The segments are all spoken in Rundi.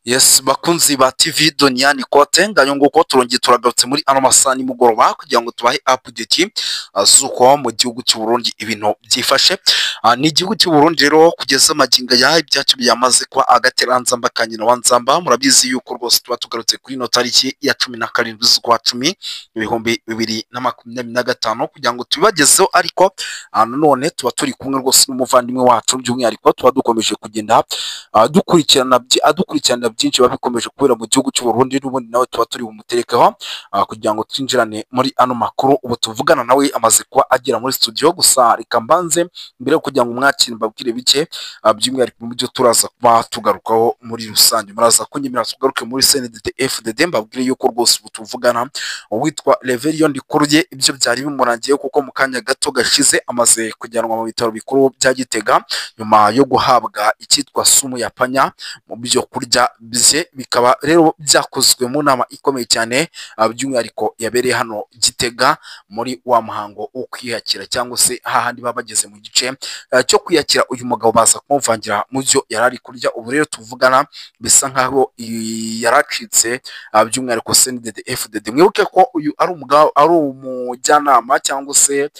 Yes, bakunzi ba TV Duniani Kote, ngayo nguko turongeye turagarutse muri ano masaha nimugoroba kugira ngo tubahe update z'uko mu gihugu cy'u Burundi ibintu byifashe. Ni igihugu cy'u Burundi rero kugeza magingo aya ibyacu byamaze kuba agateranzamba ka nyina wa Nzamba. Murabizi yuko rwose tuba tugarutse kuri ino tariki ya 17 z'ukwa 10 2025 kugira ngo tubibagezeho, ariko nanone tuba turi kumwe rwose n'umuvandimwe wacu, by'umwihariko tuba dukomeje kugenda dukurikirana adukurikirana byinshi biba bikomeje kubera mu gihugu cy'u Burundi, n'ubundi nawe tuba turi bumuterekeho kugira ngo twinjirane muri ano makuru. Ubu tuvugana nawe amaze kuba agera muri studio, gusa reka mbanze mbere yo kugira ngo mwakire mbabwire bike, by'umwihariko mu byo turaza kuba tugarukaho muri rusange. Muraza kunyemera tugaruke muri CNDD FDD, mbabwire yuko rwose ubu tuvugana uwitwa Reverien Ndikuruye ibyo byari bimurangiye, kuko mu kanya gato gashize amaze kujyanwa mu bitaro bikuru bya Gitega nyuma yo guhabwa icyitwa sumu ya panya mu byo kurya bye, bikaba rero byakozwe mu nama ikomeye cyane, by'umwihariko yabereye hano Gitega muri wa muhango wo kwiyakira, cyangwa se hahandi baba bageze mu gice cyo kwiyakira, uyu mugabo baza kumuvangira mu byo yari ari kurya. Ubu rero tuvugana bisa nkaho yaracitse, by'umwihariko CNDD FDD. Mwibuke ko uyu ari umugabo, ari umujyanama cyangwa se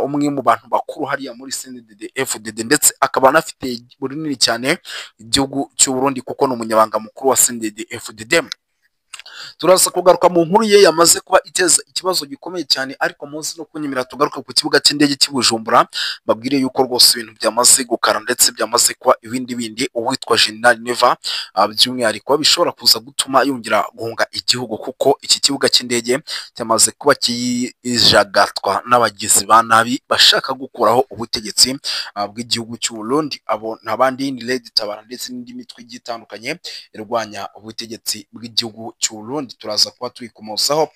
umwe mu bantu bakuru hariya muri CNDD FDD, ndetse akaba anafite runini cyane igihugu cy'u Burundi kuko ni umunyabanga mukuru wa CNDD FDD. Turaza kugaruka mu nkuru ye yamaze kuba iteza ikibazo gikomeye cyane, ariko munsi no kunyemera tugaruka ku kibuga cy'indege cy'i Bujumbura, babwire yuko rwose ibintu byamaze gukara ndetse byamaze kuba ibindi bindi. Uwitwa General Neva by'umwihariko bishobora kuza gutuma yongera guhunga igihugu, kuko iki kibuga cy'indege cyamaze kuba kijagatwa n'abagizi ba nabi bashaka gukuraho ubutegetsi bw'igihugu cy'u Burundi. Abo ntabandi ni Red Tabara ndetse n'indi mitwe igiye itandukanye irwanya ubutegetsi bw'igihugu cy'u Burundi. Turaza kuba tubikomozaho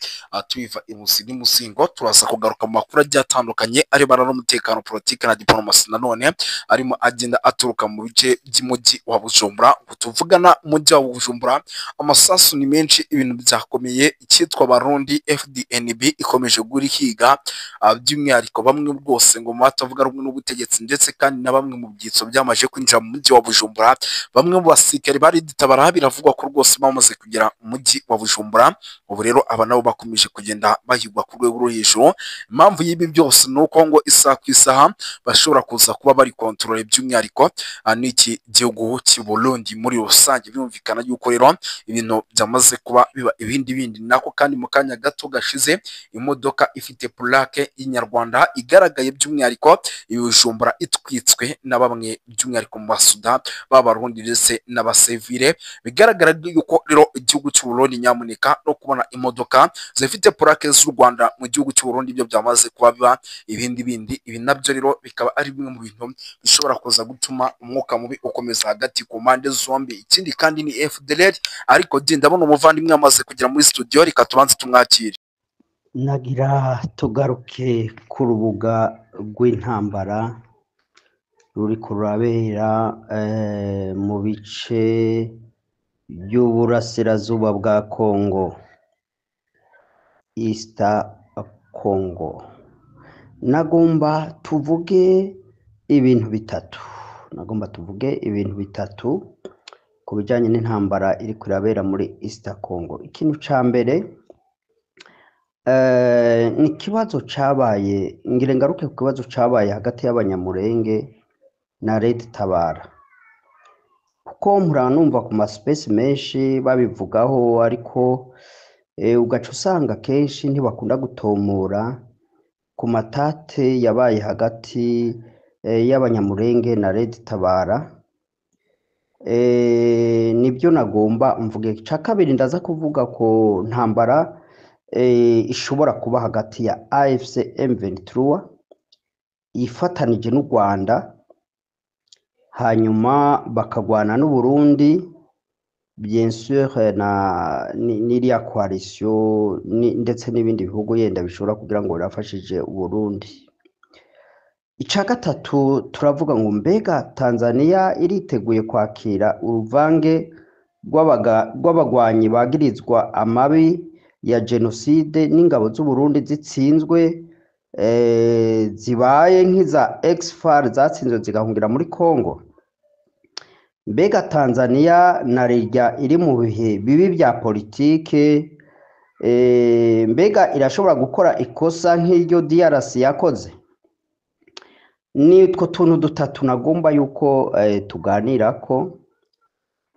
tubiva imusi n'imusingo. Turaza kugaruka mu makuru agiye atandukanye arebana n'umutekano, politiki na diplomasi, nanone arimo agenda aturuka mu bice by'umujyi wa Bujumbura. Tuvugana umujyi wa Bujumbura amasasu ni menshi, ibintu byakomeye. Icyitwa Barundi FDNB ikomeje guhiga, by'umwihariko bamwe rwose ngo mu batavuga rumwe n'ubutegetsi, ndetse kandi na bamwe mu byitso byamaze kwinjira mu mujyi wa Bujumbura. Bamwe mu basirikare bari Tabara biravugwa ko rwose bamaze kugera mu mujyi wa Bujumbura. Ubu rero aba nabo bakomeje kugenda bahigwa ku rwego rwo hejuru. Impamvu y'ibi byose ni uko ngo isaha ku isaha bashobora kuza kuba bari kontorora by'umwihariko n'iki gihugu cy'u Burundi muri rusange. Birumvikana yuko rero ibintu byamaze kuba biba ibindi bindi. Nako kandi mu kanya gato gashize imodoka ifite plaque y'inyarwanda igaragaye by'umwihariko i Bujumbura itwitswe na bamwe by'umwihariko mu basuda b'Abarundi ndetse n'abasivile. Bigaragara yuko rero igihugu cy'u Burundi nyamuneka no kubona imodoka zifite plaque z'u Rwanda mu gihugu cy'u Burundi ibyo byamaze kuba biba ibindi bindi. Ibi nabyo rero bikaba ari bimwe mu bintu bishobora kuza gutuma umwuka mubi ukomeza hagati ku mpande zombi. Ikindi kandi ni FDLR, ariko ndabona umuvandimwe amaze kugera muri studio, reka tubanze tumwakire. Nagira tugaruke ku rubuga rw'intambara ruri kurabera mu bice by'uburasirazuba bwa Kongo, East Congo. Nagomba tuvuge ibintu bitatu, nagomba tuvuge ibintu bitatu ku bijyanye n'intambara iri kurabera muri East Congo. Ikintu ca mbere ni ikibazo cabaye, ngira ngaruke ku kibazo cabaye hagati y'Abanyamurenge na Red Tabara, kuko mpora numva ku maspace menshi babivugaho, ariko ugaca usanga kenshi ntibakunda gutomora ku matate yabaye hagati y'Abanyamurenge na Red Tabara. Nibyo nagomba mvuge. Ica kabiri ndaza kuvuga ku ntambara ishobora kuba hagati ya AFC M23 ifatanije n'u Rwanda, hanyuma bakagwana n'u Burundi, bien sûr na n'iriya coalition ndetse n'ibindi bihugu yenda bishobora kugira ngo birafashije u Burundi. Ica gatatu turavuga ngo mbega Tanzania iriteguye kwakira uruvange rw'abagwanyi bagirizwa amabi ya genocide n'ingabo z'u Burundi zitsinzwe, zibaye nk'iza ex-FAR zatsinzwe zigahungira muri Congo. Mbega Tanzania na rirya iri mu bihe bibi bya politike, mbega irashobora gukora ikosa nk'iryo DRC yakoze? Nitwo tuntu dutatu nagomba yuko tuganirako.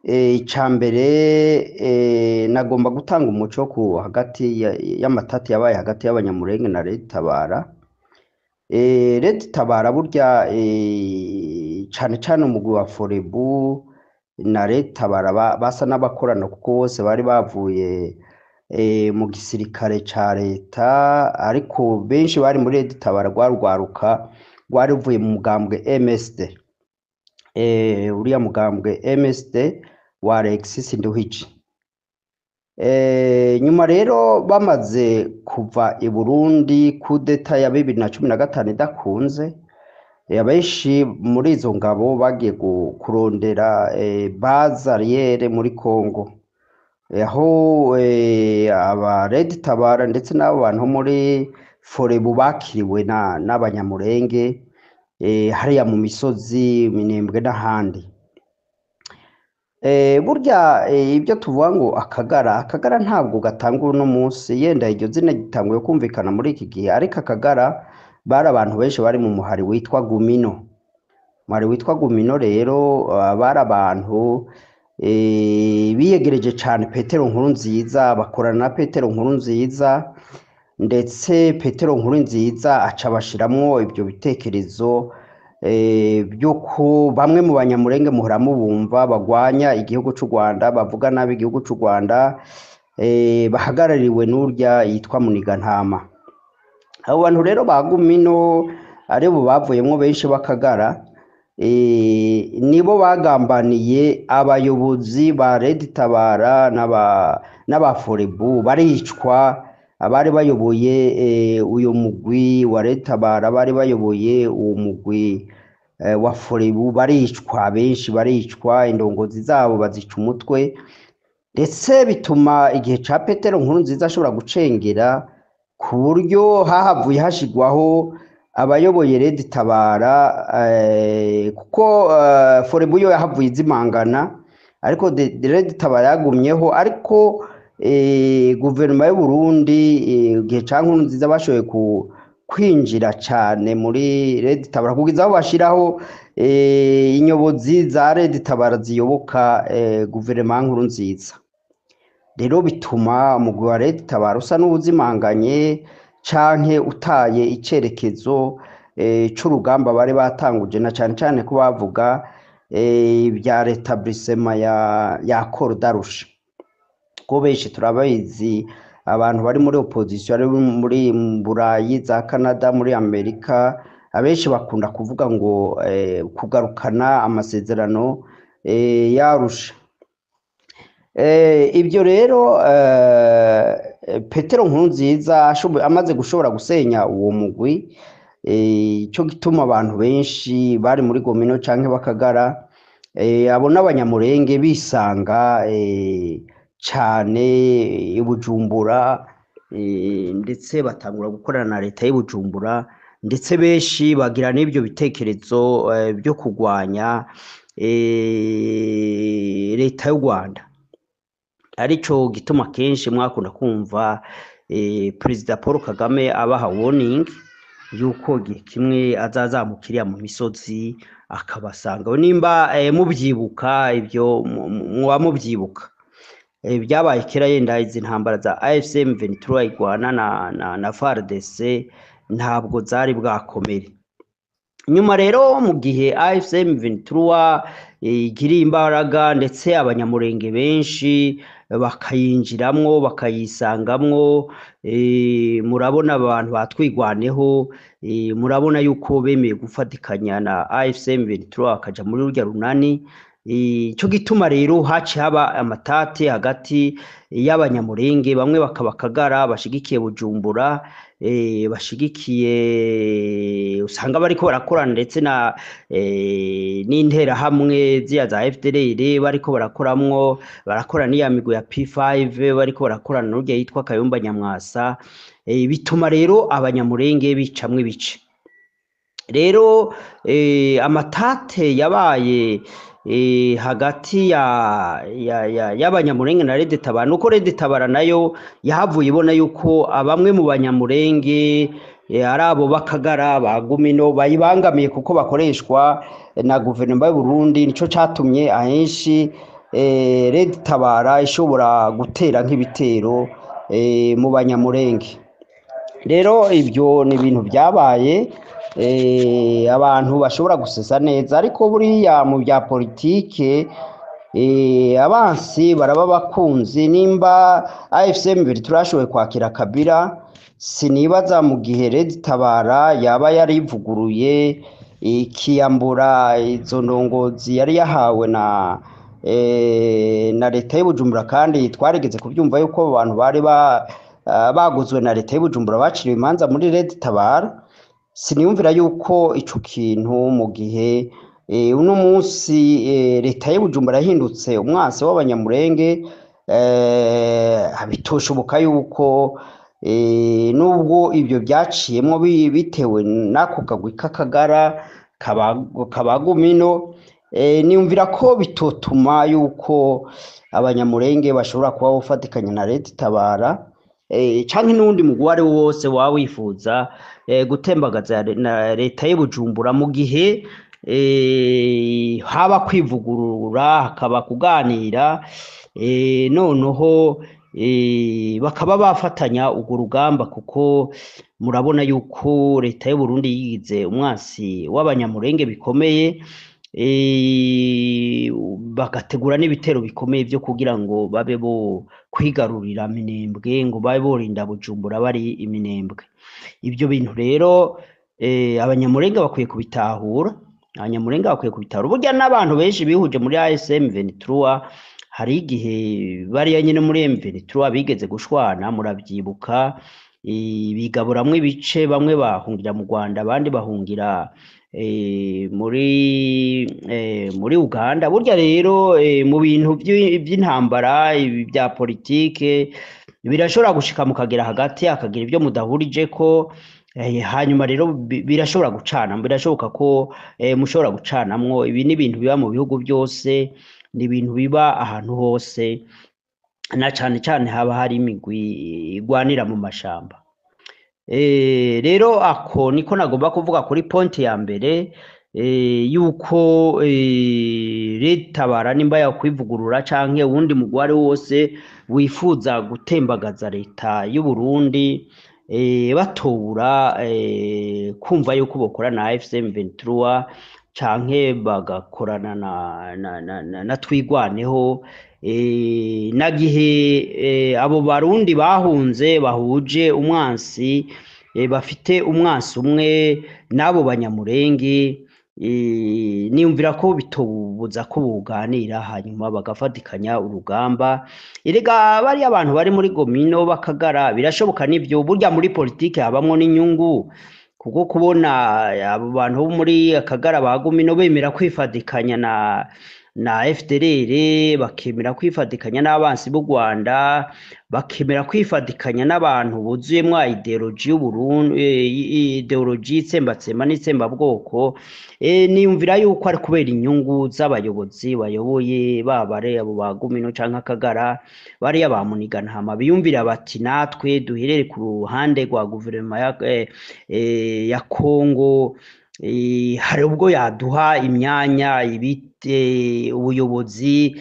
Ica mbere, nagomba gutanga umuco ku hagati y'amatati yabaye hagati y'Abanyamulenge na Red Tabara. Red Tabara burya, cane cane umugwi wa Forebu na Red Tabara basa n'abakorana, kuko bose bari bavuye mu gisirikare ca leta, ariko benshi bari muri Red Tabara rwarugwaruka rwari ruvuye mu mugambwe MSD, uriya mugambwe MSD wa Alexis Nduhije. Nyuma rero bamaze kuva i Burundi, kudeta ya 2015 idakunze, abenshi muri izo ngabo bagiye kurondera base arrière muri Congo, aho aba Red Tabara ndetse n'abo bantu muri Forebu bakiriwe n'Abanyamurenge hariya mu misozi Minembwe n'ahandi. Burya ibyo tuvuga ngo Akagara, Akagara ntabwo gatangwa uno munsi, yenda iryo zina gitanguye kumvikana muri iki gihe, ariko Akagara bari abantu benshi bari mu muhari witwa Gumino. Umuhari witwa Gumino rero, bari abantu biyegereje cane Petero Nkurunziza, bakorana na Petero Nkurunziza, ndetse Petero Nkurunziza aca abashiramwo ibyo bitekerezo by'uko bamwe mu Banyamurenge muhora mubumva bagwanya igihugu c'u Rwanda, bavuga nabi igihugu c'u Rwanda, bahagarariwe n'urya yitwa Munigantama. Abo bantu rero ba Gumino, aribo bavuyemwo benshi b'Akagara, nibo bagambaniye abayobozi ba Red Tabara n'aba Forebu, baricwa. Abari bayoboye uyu mugwi wa Red Tabara, bari bayoboye uwo mugwi wa Forebu, baricwa, benshi baricwa, indongozi zabo bazica umutwe, ndetse bituma igihe ca Petero Nkurunziza ashobora gucengera, ku buryo hahavuye hashigwaho abayoboye Red Tabara, kuko Forebu yo yahavuye izimangana, ariko Red Tabara yagumyeho. Ariko guverinoma y'u Burundi, igihe ca Nkurunziza, bashoboye kwinjira cane muri Red Tabara kugeza aho bashiraho inyobozi za Red Tabara ziyoboka guverinoma ya Nkurunziza. Rero bituma umugwi wa Red Tabara usa n'uwuzimanganye canke utaye icerekezo c'urugamba bari batanguje, na cane cane ko bavuga ibya rétablissement ya accord d'Arusha, ko benshi turabizi, abantu bari muri opposition, ari muri Burayi, za Canada, muri Amerika, abenshi bakunda kuvuga ngo kugarukana amasezerano y'Arusha. Ibyo rero, Petero Nkurunziza amaze gushobora gusenya uwo mugwi, ico gituma abantu benshi bari muri Gomino canke Bakagara, abo n'Abanyamurenge bisanga cane i Bujumbura, ndetse batangura gukorana na leta y'i Bujumbura, ndetse benshi bagira n'ibyo bitekerezo byo kugwanya leta y'u Rwanda. Arico gituma kenshi mwakunda kumva Perezida Paul Kagame abaha warning yuko igihe kimwe azazamukiriya mu misozi akabasanga. Nimba mubyibuka, ibyo muba mubyibuka, byabaye kera, yenda izi ntambara za AFC M23 igwana na FARDC ntabwo zari bwakomere. Nyuma rero, mu gihe AFC M23 igiriye imbaraga, ndetse Abanyamurenge benshi bakayinjiramwo, bakayisangamwo, murabona abantu batwigwaneho, murabona yuko bemeye gufatikanya na AFC M23 bakaja muri rurya runani. Ico gituma rero haciye haba amatate hagati y'Abanyamurenge, bamwe bakaba Kagara bashigikiye Bujumbura, bashigikiye, usanga bariko barakorana ndetse na n'Interahamwe ziya za FDLR, bariko barakoramwo, barakora n'iya migwi ya P5, bariko barakorana n'urya yitwa Kayumba Nyamwasa. Bituma rero Abanyamurenge bicamwo ibice. Rero amatate yabaye hagati y'Abanyamurenge na Red Tabara, nuko Red Tabara nayo yahavuye ibona yuko bamwe mu Banyamurenge ari abo b'Akagara ba Gumino bayibangamiye kuko bakoreshwa na guverinoma y'u Burundi. Nico catumye ahenshi Red Tabara ishobora gutera nk'ibitero mu Banyamurenge. Rero ibyo ni ibintu byabaye, abantu bashobora gusesa neza, ariko buriya mu bya politike abansi baraba bakunzi. Nimba AFC M23 turashoboye kwakira Kabila, sinibaza mu gihe Red Tabara yaba yarivuguruye ikiyambura izo ndongozi yari yahawe na leta y'Ubujumbura, kandi twarigeze kubyumva yuko abo bantu bari baguzwe na leta y'Ubujumbura baciriwe imanza muri Red Tabara. Siniyumvira yuko ico kintu mu gihe uno munsi leta y'Ubujumbura yahindutse umwansi w'Abanyamurenge, bitoshoboka yuko nubwo ibyo byaciyemwo bitewe n'ako kagwi k'Akagara kabagumino, niyumvira ko bitotuma yuko Abanyamurenge bashobora kuba bafatikanya na Red Tabara canke n'uwundi mugwi uwo ari wo wose waba wifuza gutembagaza na leta y'Ubujumbura, mu gihe haba kwivugurura hakaba kuganira, noneho bakaba bafatanya urwo rugamba, kuko murabona yuko leta y'u Burundi yigize umwansi w'Abanyamurenge bikomeye, bagategura n'ibitero bikomeye vyo kugira ngo babe bo kwigarurira Minembwe, ngo babe borinda Bujumbura bari Iminembwe. Ibyo bintu rero Abanyamurenge bakwiye kubitahura, Abanyamurenge bakwiye kubitahura. Burya n'abantu benshi bihuje muri ASM 23, hari igihe bariya nyene muri M23 bigeze gushwana, murabyibuka, bigaburamwo ibice, bamwe bahungira mu Rwanda, abandi bahungira muri Uganda. Burya rero mu bintu vy'intambara, ibi bya politike, birashobora gushika mukagera hagati hakagira ibyo mudahurijeko, hanyuma rero birashobora gucana, birashoboka ko mushobora gucanamwo. Ibi ni ibintu biba mu bihugu byose, ni ibintu biba ahantu hose, na cane cane haba hari imigwi igwanira mu mashamba. Rero ako niko nagomba kuvuga kuri point ya mbere, yuko Red Tabara nimba yakwivugurura canke uwundi mugwi uwari wose wifuza gutembagaza leta y'u Burundi, batobura kumva yuko bokorana na AFC M23 canke bagakorana na Twigwaneho, na gihe abo Barundi bahunze bahuje umwansi, bafite umwansi umwe n'abo Banyamurenge, niyumvira ko bitobuza ko buganira hanyuma bagafatikanya urugamba. Erega bariya abantu bari muri Gomino b'Akagara, birashoboka nivyo, burya muri politike habamwo n'inyungu, kuko kubona abo bantu bo muri Akagara ba Gomino bemera kwifatikanya na FDLR, bakemera kwifatikanya n'abansi b'u Rwanda, bakemera kwifatikanya n'abantu buzuyemwo ideology y'u Burundi, ideology y'itsembatsemba n'itsembabwoko, niyumvira yuko ari kubera inyungu z'abayobozi bayoboye, baba ari abo ba Gumino canke Akagara, bariya ba Muniganhama, biyumvira bati natwe duherere ku ruhande rwa guverinoma ya Kongo, hari ubwo yaduha imyanya, ibite, ubuyobozi,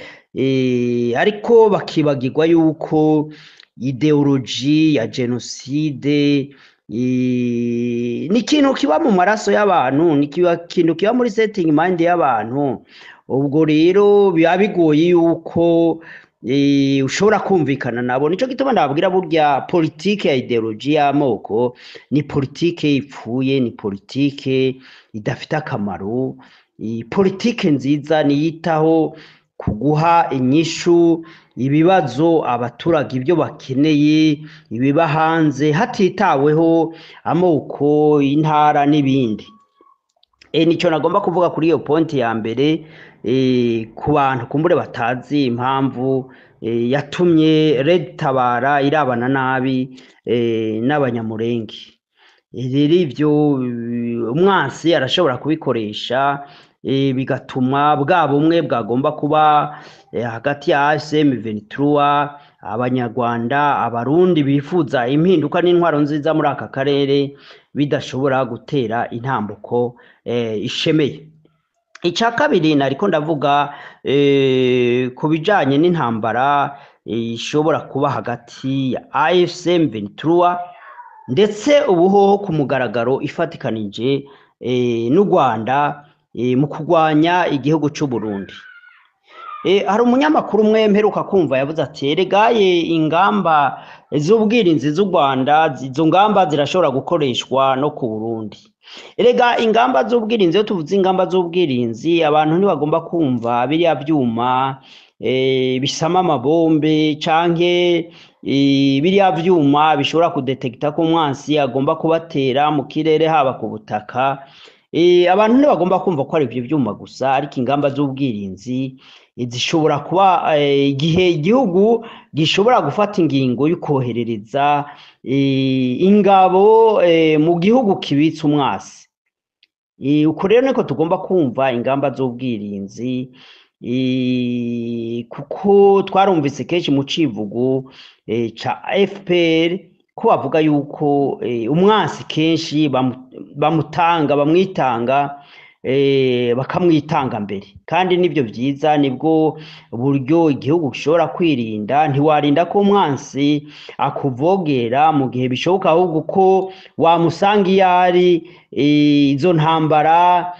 ariko bakibagirwa yuko ideology ya genocide ni ikintu kiba mu maraso y'abantu, ni ikintu kiba muri setting mind y'abantu. Ubwo rero biba bigoye yuko ushobora kumvikana nabo. Nico gituma ndababwira, burya politike ya ideology y'amoko ni politike ipfuye, ni politike idafite akamaro. Politike nziza niyitaho kuguha inyishu ibibazo abaturage ibyo bakeneye, ibiba hanze, hatitaweho amoko, intara n'ibindi. Nico nagomba kuvuga kuri iyo point ya mbere, ku bantu kumbure batazi impamvu yatumye Red Tabara irabana nabi n'Abanyamurenge. Rero ivyo umwansi arashobora kubikoresha. Bigatuma bwa bumwe bwagomba kuba hagati ya AFC M23, abanyarwanda, abarundi bifuza impinduka n'intwaro nziza muri aka karere, bidashobora gutera intambuko ishemeye. Icya kabiri nariko ndavuga ku bijanye n'intambara ishobora kuba hagati ya AFC M23, ndetse ubuhoho ku mugaragaro ifatikanije n'u Rwanda mu kurwanya igihugu c'u Burundi. Hari umunyamakuru umwe mperuka kumva yavuze ati: "Eregaye ingamba z'ubwirinzi z'u Rwanda, izo ngamba zirashobora gukoreshwa no ku Burundi." Erega ingamba z'ubwirinzi, iyo tuvuze ingamba z'ubwirinzi, abantu ntibagomba kumva biriya vyuma bisama amabombe, canke biriya vyuma bishobora kudetekita ko umwansi agomba kubatera mu kirere, haba ku butaka. Abantu ntibagomba kumva ko ari ivyo vyuma gusa, ariko ingamba z'ubwirinzi zishobora kuba igihe igihugu gishobora gufata ingingo yo koherereza ingabo mu gihugu kibitse umwasi. Uko rero niko tugomba kumva ingamba z'ubwirinzi, kuko twarumvise kenshi mu civugo ca FPR ko bavuga yuko umwasi kenshi bamutanga, bamwitanga, bakamwitanga mbere. Kandi nivyo vyiza, nibwo buryo igihugu gishobora kwirinda. Ntiwarinda ko umwansi akuvogera mu gihe bishoboka ahubwo ko wamusanga iyo ari. Izo ntambara,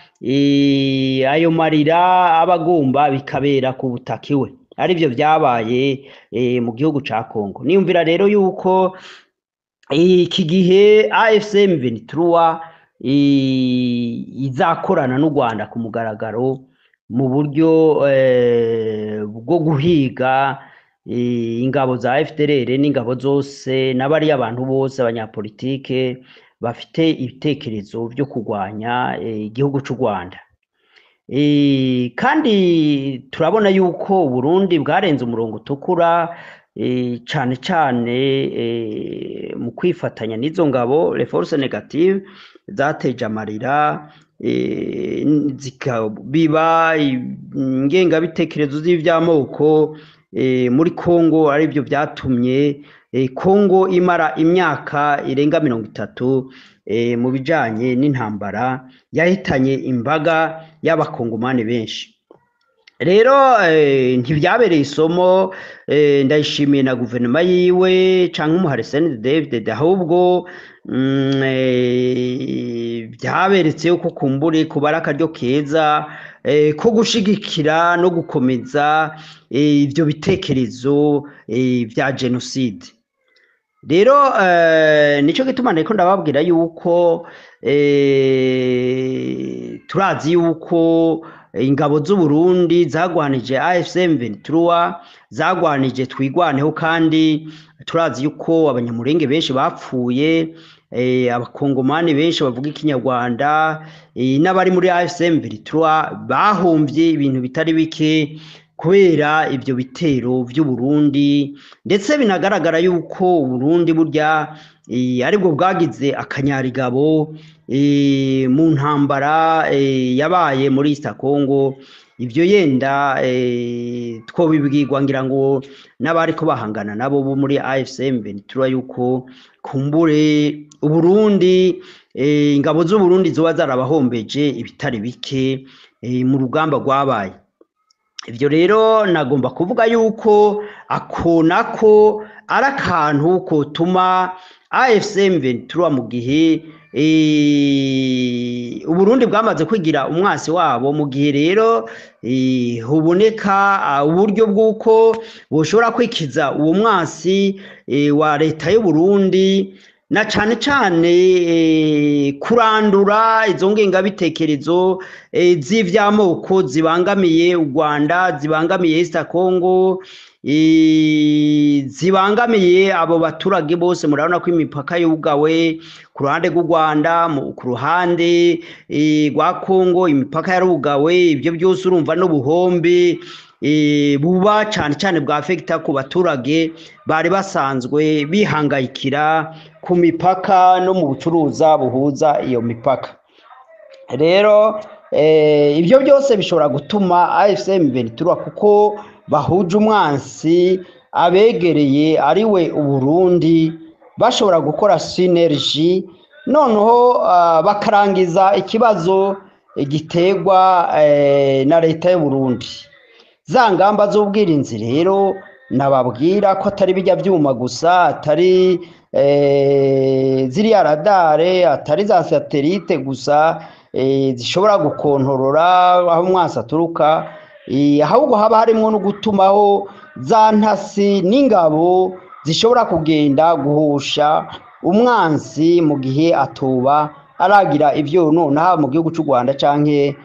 ayo marira aba agomba bikabera ku butaka iwe, arivyo vyabaye mu gihugu ca Kongo. Niyumvira rero yuko iki gihe AFC M23 izakorana n'u Rwanda ku mugaragaro mu buryo bwo guhiga ingabo za FDLR n'ingabo zose n'abariya abantu bose, abanyapolitike bafite ibitekerezo vyo kurwanya igihugu c'u Rwanda. Kandi turabona yuko Burundi bwarenze umurongo utukura, cane cane mu kwifatanya n'izo ngabo, les forces négatives, zateje amarira, zikabiba ingengabitekerezo z'ivy'amoko muri Kongo, arivyo vyatumye Kongo imara imyaka irenga 30 mu bijanye n'intambara yahitanye imbaga y'abakongomani benshi. Rero ntivyabereye isomo Ndayishimiye na guverinoma yiwe canke umuhari CNDD-FDD, ahubwo vyaberetse yuko kumbure kuba ari akaryo keza ko gushigikira no gukomeza ivyo bitekerezo vya genocide. Rero nico gituma nariko ndababwira yuko turazi yuko ingabo z'u Burundi zagwanije AFC M23, zagwanije Twigwaneho, kandi turazi yuko abanyamurenge benshi bapfuye, abakongomani benshi bavuga ikinyarwanda, n'abari muri AFC M23 bahomvye ibintu bitari bike kubera ivyo bitero vy'u Burundi. Ndetse binagaragara yuko Burundi burya aribwo bwagize akanyarigabo mu ntambara yabaye muri East Congo. Ivyo yenda twobibwirwa ngira ngo n'abariko bahangana nabo bo muri AFC M23, yuko kumbure Uburundi, ingabo z'u Burundi zoba zarabahombeje ibitari bike mu rugamba rwabaye. Ivyo rero nagomba kuvuga yuko ako nako ari akantu kotuma AFC M23, mu gihe Uburundi bwamaze kwigira umwasi wabo, mu gihe rero huboneka uburyo bw'uko boshobora kwikiza uwo mwasi wa leta y'u Burundi, na cane cane kurandura izo ngengabitekerezo z'ivy'amoko zibangamiye u Rwanda, zibangamiye East Congo, zibangamiye abo baturage bose. Murabona ko imipaka yugawe ku ruhande rw'u Rwanda, ku ruhande rwa Congo imipaka yarugawe. Ibyo byose urumva n'ubuhombe buba cane cane bwa afekita ku baturage bari basanzwe bihangayikira ku mipaka no mu bucuruza buhuza iyo mipaka. Rero Ibyo byose bishobora gutuma AFC M23, kuko bahuje umwansi abegereye ariwe Uburundi, bashobora gukora synergie, noneho bakarangiza ikibazo giterwa na leta y'u Burundi. Za ngamba z'ubwirinzi rero nababwira ko atari bijya byuma gusa, atari ziriya radare, atari za satellite gusa zishobora gukontorora aho umwansi aturuka, ahubwo haba harimwo no gutumaho za ntasi n'ingabo zishobora kugenda guhusha umwansi mu gihe atoba aragira ivyo nonaha mu gihugu c'u Rwanda canke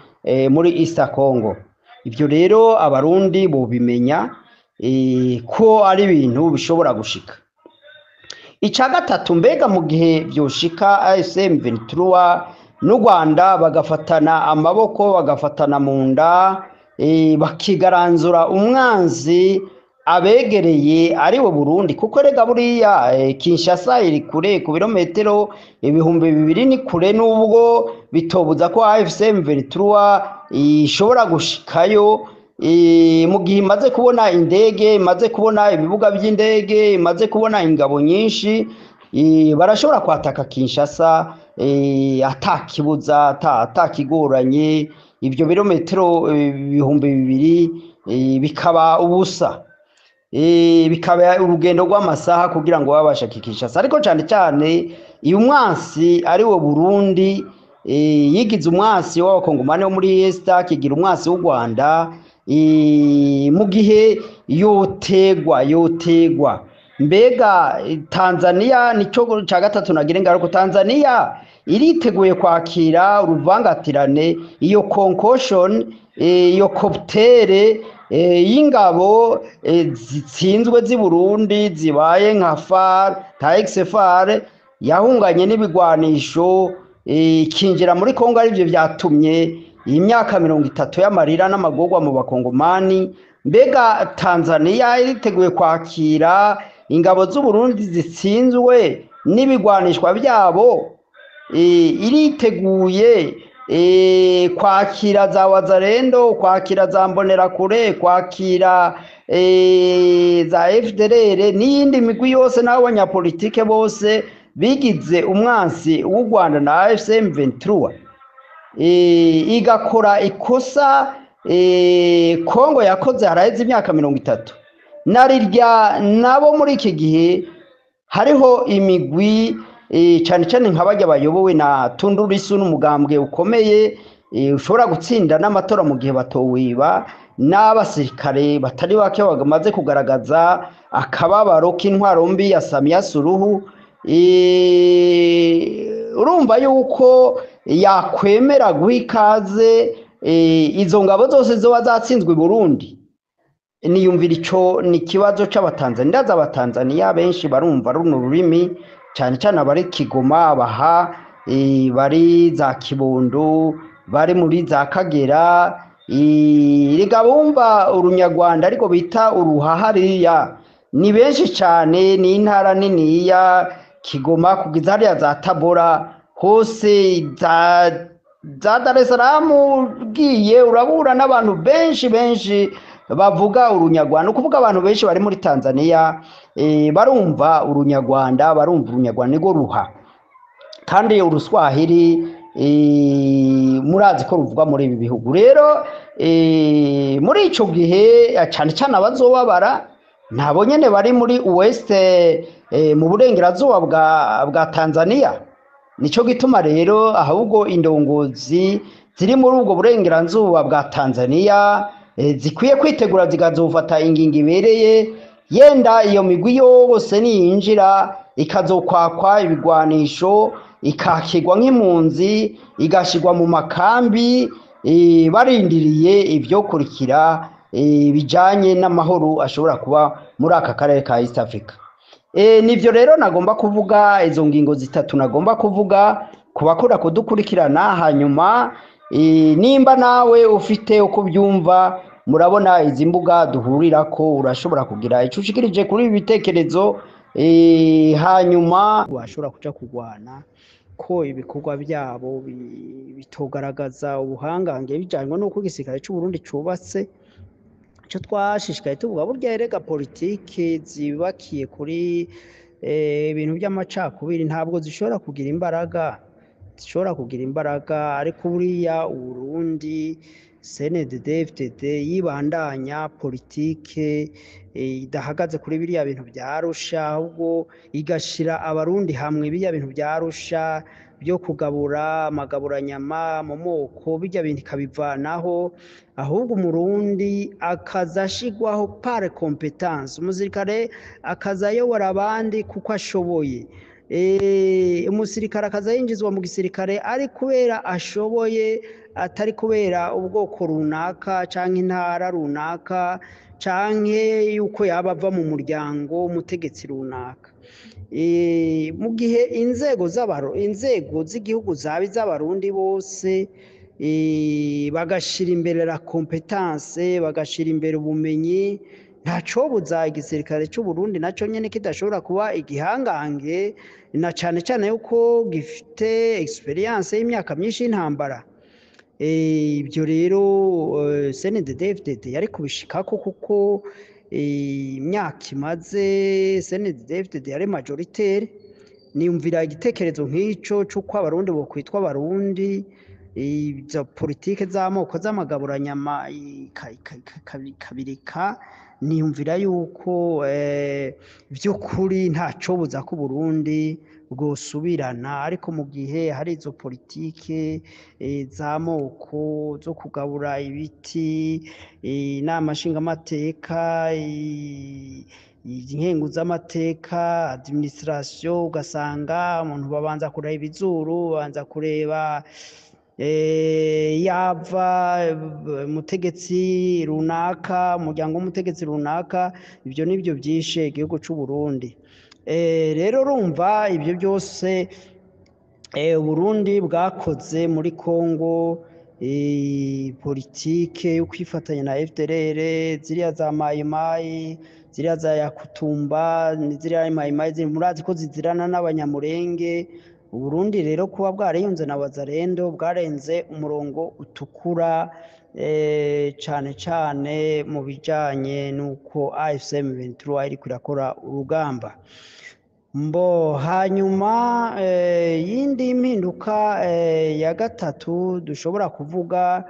muri East Congo. Ivyo rero abarundi bobimenya ko ari ibintu bishobora gushika. Ica gatatu, mbega mu gihe vyoshika AFC M23 n'u Rwanda bagafatana amaboko, bagafatana mu nda, bakigaranzura umwanzi abegereye ariwe Burundi, kuko rega buriya Kinshasa iri kure ku birometero 2000 ni kure, nubwo bitobuza ko AFC M23 ishobora gushikayo mu gihe imaze kubona indege, imaze kubona ibibuga by'indege, imaze kubona ingabo nyinshi, barashobora kwataka Kinshasa atakibuza, atakigoranye, ibyo birometero 2000 bikaba ubusa, bikaba urugendo rw'amasaha kugira ngo babashe Kinshasa. Ariko cyane cyane iyo umwansi ari wo Burundi, yigize umwansi w'abakongomani wo muri Est, akigira umwansi w'u Rwanda, mu gihe yotegwa mbega Tanzania, nico ca gatatu nagira ingaruka, Tanzania iriteguye kwakira uruvangatirane, iyo concoction, iyo cocktail y'ingabo zitsinzwe z'i Burundi zibaye nka FAR, nka ex-FAR yahunganye n'ibigwanisho ikinjira muri Kongo, arivyo vyatumye iyi myaka 30 y'amarira n'amagorwa mu bakongomani. Mbega Tanzania iriteguye kwakira ingabo z'u Burundi zitsinzwe n'ibigwanishwa byabo? Iriteguye kwakira za Wazalendo, kwakira za Mbonerakure, kwakira za FDLR n'iyindi migwi yose n'abanyapolitike bose bigize umwansi w'u Rwanda na AFC M23, igakora ikosa Kongo yakoze haraheze imyaka 30, narirya nabo muri iki gihe hariho imigwi cyane cyane nka bajya bayobowe na Tundu Lissu n'umugambwe ukomeye ushobora gutsinda n'amatora mu gihe batowiba, n'abasirikare batari bake bamaze kugaragaza akababaro k'intwaro mbi ya Samia Suluhu. Urumva yuko yakwemera guha ikaze izo ngabo zose zoba zatsinzwe i Burundi? Niyumvira ico ni ikibazo c'abatanzania. Ndaza abatanzania benshi barumva runo rurimi, cyane cyane abari Kigoma, abaha bari za Kibondo, bari muri za Kagera, rega bumva urunyarwanda ariko bita uruhahariya ni benshi cyane. Ni intara niniya Kigoma kugeza hariya za Tabora hose, za Dar es Salaam ugiye urabura n'abantu benshi benshi bavuga urunyarwanda. Ukuvuga abantu benshi bari muri Tanzania barumva urunyarwanda, barumva urunyarwanda niko ruha, kandi uruswahili murazi ko ruvugwa muri ibi bihugu. Rero muri ico gihe cyane cyane abazobabara nabo nyene bari muri West, mu burengerazuba bwa Tanzania. Nico gituma rero ahubwo indongozi ziri muri ubwo burengerazuba bwa Tanzania zikwiye kwitegura zikazofata ingingo ibereye, yenda iyo migwi yose niyinjira ikazokwakwa ibigwanisho, ikakirwa nk'impunzi, igashirwa mu makambi, barindiriye ivyokurikira bijanye n'amahoro ashobora kuba muri aka karere ka East Africa. Nivyo rero nagomba kuvuga, izo ngingo zitatu nagomba kuvuga ku bakunda kudukurikirana. Hanyuma nimba nawe ufite uko byumva, murabona izi mbuga duhurirako, urashobora kugira ico ushikirije kuri ibi bitekerezo. Hanyuma washobora kuja kurwana ko ibikorwa byabo bitogaragaza ubuhangange bijanywe n'uko igisirikare c'u Burundi cubatse. Ico twashishikaye tuvuga, burya erega politiki zibakiye kuri ibintu by'amacakubiri ntabwo zishobora kugira imbaraga, zishobora kugira imbaraga. Ariko buriya Uburundi CNDD-FDD yibandanya politike idahagaze kuri biriya bintu vya Arusha, ahubwo igashira Abarundi hamwe. Biriya bintu vya Arusha byo kugabura amagaburanyama mu moko, bijya bintu ikabivanaho, ahubwo Umurundi akaza ashigwaho par compétence, umusirikare akaza ayobora abandi kuko ashoboye. Umusirikare akaza yinjizwa mu gisirikare ari kubera ashoboye, atari kubera ubwoko runaka canke intara runaka canke yuko yaba ava mu muryango w'umutegetsi runaka. Mu gihe inzego inzego z'igihugu zaba iz'Abarundi bose, bagashira imbere la compétence, bagashira imbere ubumenyi, ntacobuza igisirikare c'u Burundi naco nyene kidashobora kuba igihangange, na cane cane yuko gifite expérience y'imyaka myinshi y'intambara. Ibyo rero CNDD-FDD yari kubishikako, kuko imyaka imaze CNDD-FDD yari majoritaire. Niyumvira igitekerezo nk'ico c'uko Abarundi bokwitwa Abarundi, izo politike z'amoko z'amagaburanyama ikabireka. Niyumvira yuko vy'ukuri ntacobuza ko Uburundi bwosubirana, ariko mu gihe hari izo politike z'amoko zo kugabura ibiti, inama nshingamateka, inkenguzamateka, administration, ugasanga umuntu babanza kureba izuru, babanza kureba yava umutegetsi runaka, umuryango w'umutegetsi runaka, ibyo nibyo byishe igihugu c'u Burundi. Rero urumva ibyo byose Uburundi bwakoze muri Congo, politike yo kwifatanya na FDLR, ziriya za Mayimayi, ziriya za Yakutumba, ziriya Mayimayi murazi ko zizirana n'Abanyamurenge. Uburundi rero kuba bwariyunze na Wazalendo bwarenze umurongo utukura, cane cane mu bijanye n'uko AFC M23 iriko irakora urugamba. Mbo hanyuma yindi mpinduka ya gatatu dushobora kuvuga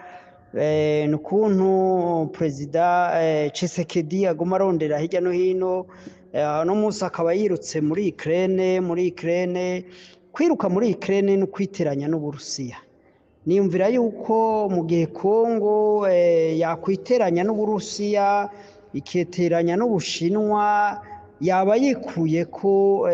ni ukuntu Perezida Tshisekedi aguma arondera hirya no hino. Uno munsi akaba yirutse muri Ukraine. Muri Ukraine, kwiruka muri Ukraine no kwiteranya n'Uburusiya. Niyumvira yuko mu gihe Kongo yakwiteranya n'Uburusiya, iketeranya n'Ubushinwa, yaba yikuye ko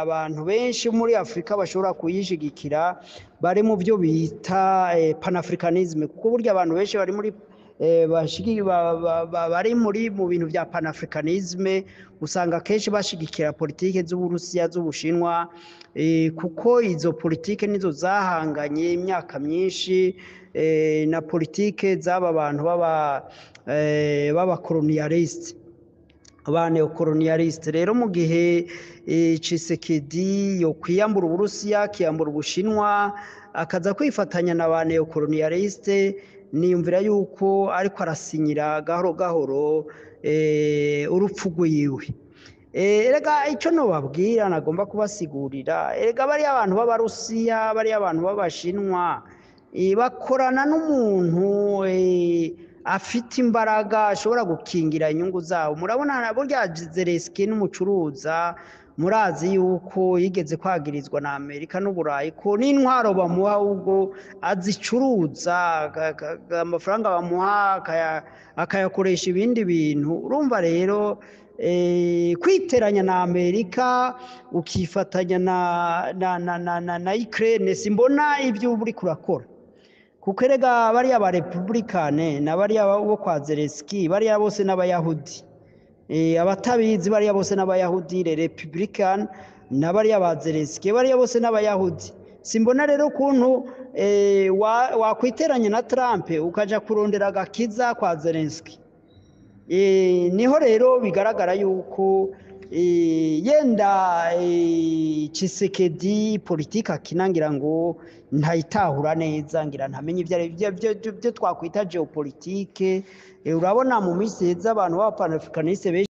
abantu benshi muri Afrika bashobora kuyishigikira bari mu byo bita panafricanisme, kuko burya abantu benshi bari muri bari muri mu bintu bya panafricanisme usanga kenshi bashigikira politike z'Uburusiya, z'Ubushinwa, kuko izo politike nizo zahanganye imyaka myinshi na politike z'aba bantu baba colonialiste, ba neocolonialiste. Rero mu gihe Tshisekedi yo kwiyambura Uburusiya, akiyambura Ubushinwa, akaza kwifatanya na ba neocolonialiste, niyumvira yuko ariko arasinyira gahoro gahoro urupfu rwiwe. Erega icyo nobabwira nagomba kubasigurira, erega bariya abantu b'Abarusiya, bariya abantu b'Abashinwa, bakorana n'umuntu afite imbaraga ashobora gukingira inyungu zabo. Murabona burya Zelensky n'umucuruza, murazi yuko yigeze kwagirizwa na Amerika n'Uburayi ko n'intwaro bamuha ubwo azicuruza, amafaranga bamuha akayakoresha ibindi bintu. Urumva rero kwiteranya na Amerika ukifatanya na Ukraine, simbona ibyo uri kurakora, kuko erega bariya ba republikane na bariya bo kwa Zelensky, bariya bose n'Abayahudi. Abatabizi, bariya bose n'Abayahudi, le republican na bariya ba Zelensky, bariya bose n'Abayahudi. Simbona rero ukuntu wakwiteranya na Trump ukaja kurondera agakiza kwa Zelensky. Niho rero bigaragara yuko Yenda Tshisekedi politike akina ngira ngo ntayitahura neza, ngira ntamenye ivyo ari byo twakwita géopolitique. Urabona mu minsi iheze abantu b'abapanafricaniste benshi